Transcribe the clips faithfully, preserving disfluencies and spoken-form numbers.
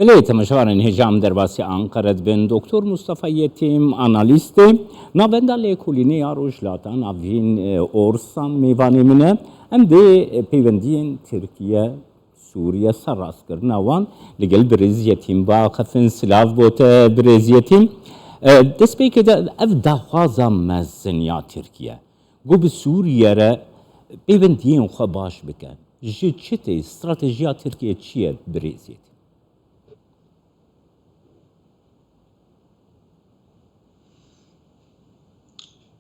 Belê, temaşevanên hêja em derbasî Anqere dibin. Doktor Mustafa Yetîm, analîst e, Navenda Lêkolînê ya Rojhilata Navîn, e, Orsa mêvanê min e. Em dê, e, peywendiyên Tirkiye, Sûriye, serrastkirina wan li gel birêz Yetîm biaxifin. Silav bo te birêz Yetîm. E, destpêkê de ev daxwaza mezin ya Tirkiye, ku bi Sûriye re pêwendiyên xwe baş bike. Ji çi tê, stratejiya Tirkiye çi ye birêz Yetîm?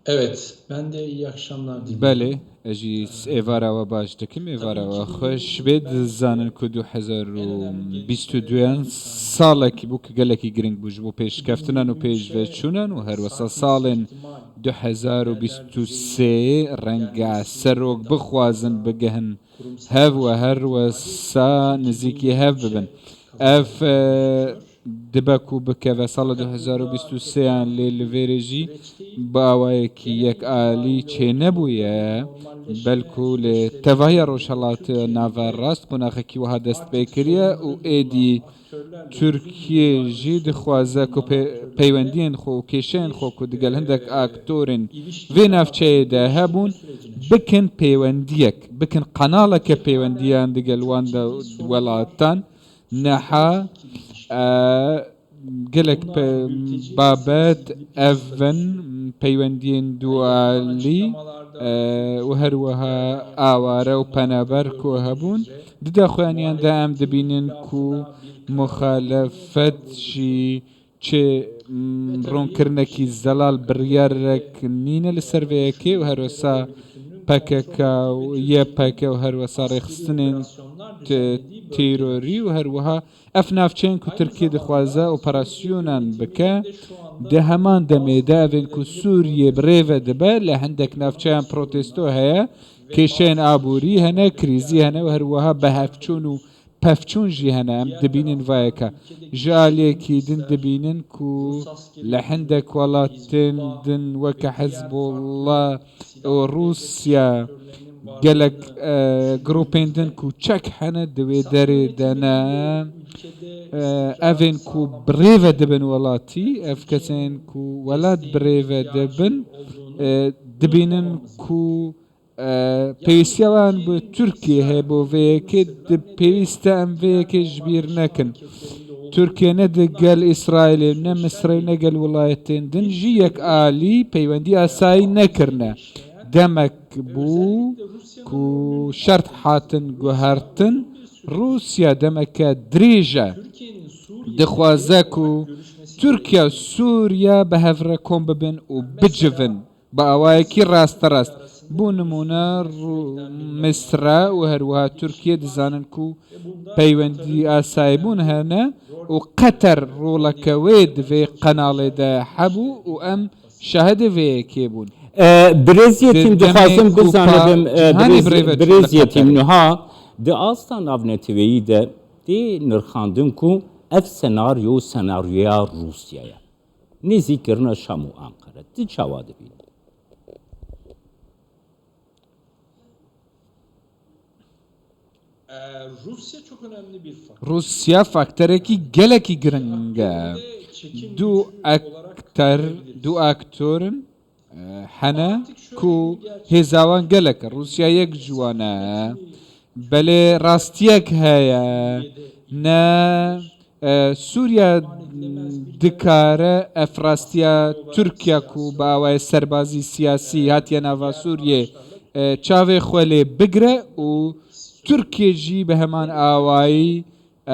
Evet, ben de iyi akşamlar diliyorum. Belê, ez jî êvara we baş dikim, êvara we xweş bê. Dizanin ku du hezar û bîst û duyan salekî bû ku gelekî giring bû ji bo pêşkeftinan û pêşveçûnan û her wesa salên du hezar û bîst û sê renge serok bixwazin bigihin hev û her wesa nizîkî hev bibin. Ev, e, dibe ku bikeve sala du hezar û bîst û sê yan, lê li vêrê jî bi awayekî yekalî çênebûye, belku li tevahiya Rojhelatiya Naverast qonaxekî wiha dest pê kiriye û êdî Tirkiye jî dixwaze ku pê-, peywendiyên xwe û kêşeyên xwe ku digel hindek aktorên vê navçeyê de hebûn, bikin pêwendiyek, bikin qenaleke pêwendiyan digel wan de, welatan. Niha, e, gelek pe-, babet ev in, peywendiyên dualî, e, û her wiha aware û penaber ku hebûn. Di daxuyaniyan de em dibînin ku muxalefet jî çi, mm, ronkirinekî zelal, biryarek nîne li ser vê yekê û her wesa P K K û Y P G û her wesa rêxistinên te-, terorî û her wiha ev navçeyên ku Tirkiye dixwaze operasyonan bike, di heman demê de evên ku Sûriye bi rê ve dibe, li hindek navçeyan protesto heye, kêşeyên aborî hene, krîzî hene û her wiha bihevçûn û pevçûn jî hene. Em dibînin vayeka. Ji aliyekî din dibînin ku li hindek welatên din weke Hizbullah û Rûsya, gelek, e, grûpên din ku çek hene di wê derê de ne. E, evên ku bi rê ve dibin welatî, ev kesên ku welat bi rê ve dibin, e, dibînin ku, e, pêwîstiya wan bi Tirkiye heye, bo vê yekê di pêwîst e em vê yekê ji bîr nekin. Tirkiye ne di gel Îsraîlê, ne Misrê, ne gel welatên din jî yekalî peywendî asayî nekirine. Demek bû ku şert hatin guhertin, Rûsya demeke dirêj e dixwaze ku Tirkiye û Sûriye bi hev re kom bibin û bicivin. Bi awayekî rasterast. Bo nimûne, Rû-, Misra û her wiha Tirkiye dizanin ku peywendî asayîbûn hene û Qeter roleke wê di vê qenalê de hebû û em şahidê vê yekê bûn. E, birêz Yetîm, dixwazim bizanibim, e, birêz, birêz Yetîm, niha di asta navneteweyî de tê nirxandin ku ev senaryo, senaryoya Rûsya ye. Nêzîkkirina Şam û Anqere. Tu çawa dibînî? Ee, Rusya çok önemli bir faktör. Rûsya faktorekî gelekî giring e. Du aktor, du aktor in, e, hene ku hêza wan gelek e. Rûsya yek ji wan e. Belê rastiyek heye. Ne, e, Sûriye dikare ev rastiya Tirkiye ku bi awayê serbazî, siyasî hatiye nava Sûriyê, e, çavê xwe lê bigire û Tirkiye jî bi heman awayî, e,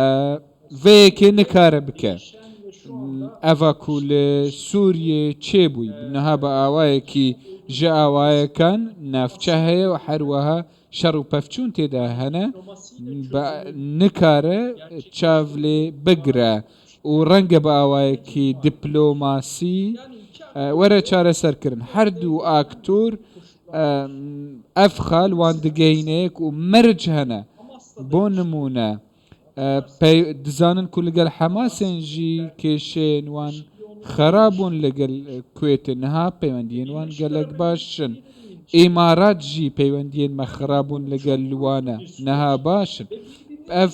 vê yekê nikare bike. Eva ku li Sûriyê çêbûyî, niha bi awayekî ji awayekan navçe heye û her wiha şer û pevçûn tê de hene, be-, nikare çav lê bigire û renge bi awayekî diplomasî, e, were çareserkirin. Her du aktor, e, ev xal wan digehîne yek û meric hene. Bo nimûne, e, pey-, dizanin ku li gel Hemasên jî kêşeyên wan xera bûn, li gel, e, Kuwêtê niha peywendiyên wan gelek baş in. Îmarat jî peywendiyên me xera bûn li gel wan e, niha baş in. Ev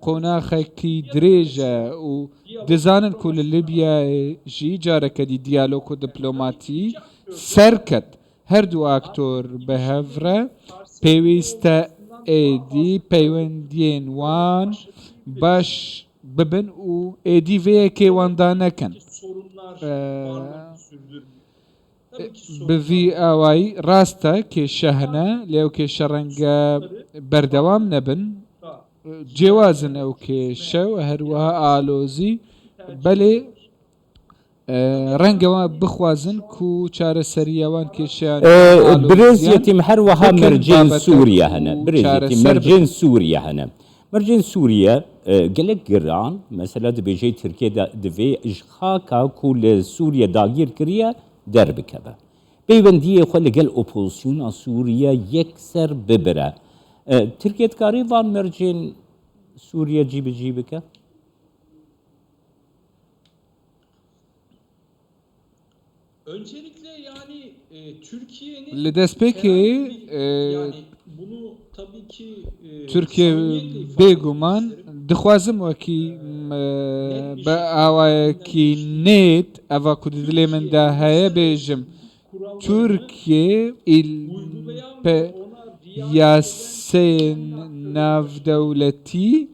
qonaxekî dirêj e û dizanin ku li Libyayê jî careke dî diyalog û diplomatî serket. Her du aktor bi hev re pêwîst e êdî peywendiyên wan baş bibin û êdî vê yekê wenda nekin. Ee, Bi vî awayî rast e, kêşe hene, lê ew kêşe renge berdewam nebin. Cêwazin ew kêşe û her wiha alozî. Belê, e, renge wan bixwazin ku çareseriya wan kêşeyan E, alozîyan Birêz Yetîm, her wiha bikin mercên babeta Sûriye ku hene. Birêz Yetîm, çareser mercên bikin. Sûriye hene. Mercên Sûriye, e, gelek giran, mesela dibêje Tirkiye de divê ji xaka ku li Sûriye dagîr kiriye derbikeve. Peywendiyê xwe li gel opozisyona Sûriye yekser bibire. E, Tirkiye dikarî van mercên Sûriye cîbicî bike? Öncelikle yani, e, Türkiye'nin Li destpêkê, herhangi bir, e, yani bunu tabii ki, e, Tirkiye samimiyetle ifade etmek bêguman isterim. Dixwazim wekî, e, m, net bir bi şekilde awayekî nêt eva ku di dilê min de heye bêjim. Türkiye il pe yaseyên navdewletî,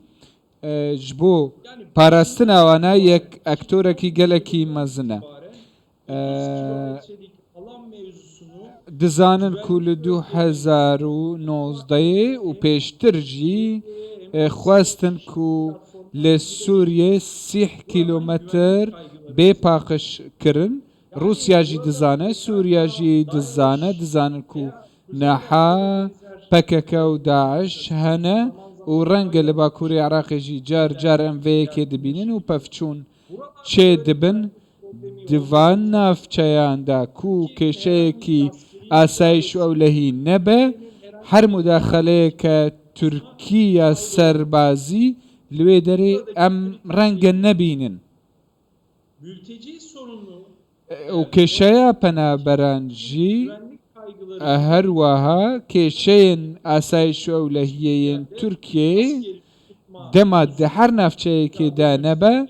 e, ji bo parastina wana yek aktorekî gelekî mezin e. E, dizanin ku li du hezar û nozdehê û pêştir jî, e, xwestin ku li Sûriyê sîh kîlometr bê paqij kirin. Rûsya jî dizane, Sûriya jî dizane, dizanin ku niha P K K û DAIŞ hene û renge li Bakurê Iraqê jî car car em vê yekê dibînin û pevçûn çê dibin. Di van navçeyan de ku kêşeyekî asayîş û ewlehî nebe, her mudaxeleyeke Tirkî ya serbazî li wê derê em renge nebînin. Û kêşeya penaberan jî, e, her wiha kêşeyên asayîş û ewlehiyê yên Tirkiyeyê dema di her navçeyekê de nebe,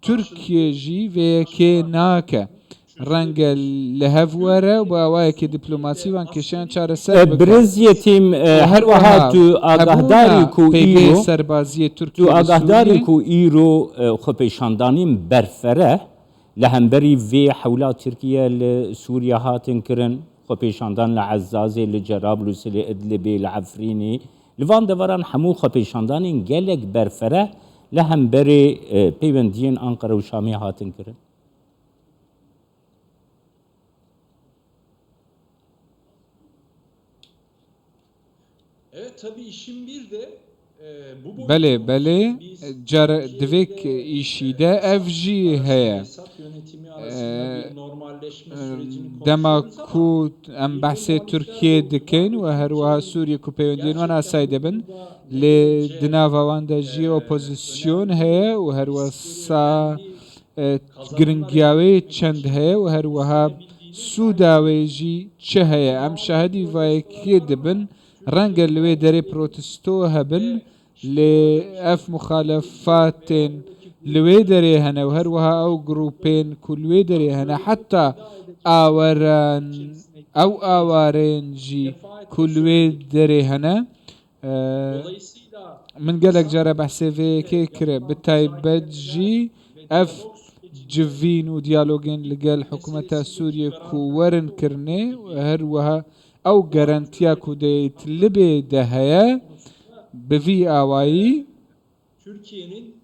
Tirkiye jî vê yekê nake. Renge li hev were û bi awayekî diplomasî van kêşeyan çareser E, bike. Birêz Yetîm, e, Û her her wiha wiha tu hebûna agahdar î ku pêgehê îro, serbaziyê tu Tirkiye li agahdar î Sûriyê ku îro, e, xwepêşandanên berfereh li hemberî vê hewla Tirkiye li Sûriye hatin kirin, xwepêşandan li Ezazê, li Cerablûsê, li Idlibê, li Efrînê, li van deveran hemû xwepêşandanên gelek berfereh li hemberî, e, peywendiyên Anqara û Şamê hatin kirin. Evet, tabii işin bir de, e, bu boyutu Belê, belê, biz car Türkiye, divêk e, îşî de ev jî heye. Esad yönetimi arasında E, bir normalleşme e, sürecini dema konuşuyoruz ama ku em bir de behsê Türkiye dikin û her wiha Sûriye ku peywendiyên wan asayî dibin, lê di nava wan de jî e, opozisyon heye û her wesa e, giringiya wê çend heye û her wiha sûda wê jî çi heye? Em şahidî vayekê dibin, renge li wê derê protesto hebin, lê ev muxalefatên li wê derê hene û her wiha ew grûpên ku li wê derê hene, heta aweran, ew awarên jî ku li wê derê hene, Ee, min gelek care behsê vê yekê kire, bi taybet jî ev civîn û diyalogên li gel hikûmeta Sûriyê ku werin kirinê, her wiha ew garantiya ku di Idlibê de heye, bi vî awayî Türkiye'nin,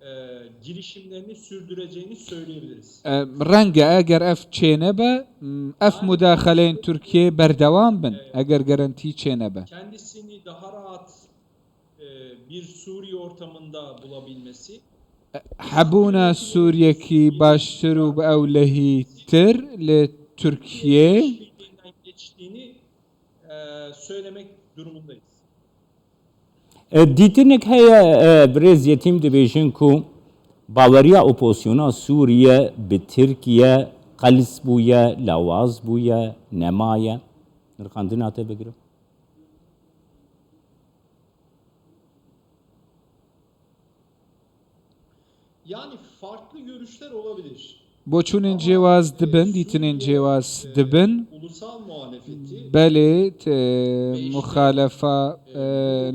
e, girişimlerini sürdüreceğini söyleyebiliriz. E, renge eger ev çênebe, m, ev mudaxeleyên Tirkiyê berdewam bin, eger garantî çênebe. Kendisini daha rahat, e, bir Suriye ortamında bulabilmesi, Hebûna Sûriyekî baştir û bi ewlehî tir li Tirkiyê işbirliğinden geçtiğini, e, söylemek durumundayız. E, dîtinek heye, e, birêz Yetîm dibêjin ku baweriya opozisyona Sûriye bi Tirkiye qels bûye, lawaz bûye, nemaye. Nirxandina te bigirim. Yani farklı görüşler olabilir. بۆچوونên جیاواز دبن، دیتنên جیاواز دبن. Ulusal muhalefeti Belê, te-, muxalefa e,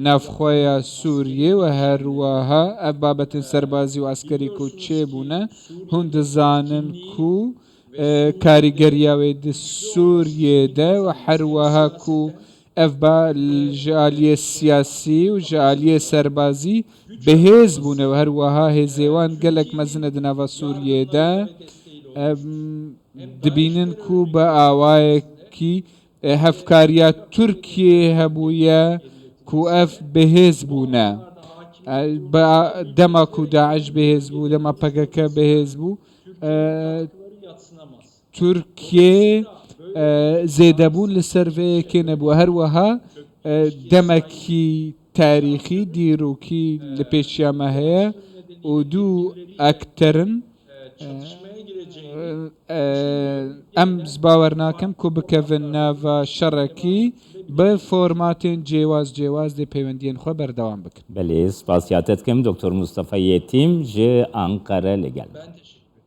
navxweya Sûriyê û her wiha ev babetên serbazî û eskerî ku çêbûne, hûn dizanin ku e, karîgeriya wê di Sûriyê de û her wiha ku ev ba l-, ji aliyê siyasî û ji aliyê serbazî bihêz bûne û her wiha hêzê wan gelek mezin e di nava Sûriyê de. Em dibînin ku bi awayekî e, hevkariya Tirkiyê hebûye ku ev bihêz bûne. E, ba-, dema ku DAIŞ bihêz bû, dema P K K bihêz bû, e, Tirkiye e, zêdebûn li ser vê yekê nebû. Her wiha e, demekî tarîxî, dîrokî li pêşiya me heye û du ekterin. E, e, em ez bawer nakim ku bikevin nava şerekî bi formatên cêwaz cêwaz dê peywendiyên xwe berdewam bikin. Belê, spasiya te dikim, Doktor Mustafa Yetîm ji Ankara li gel me.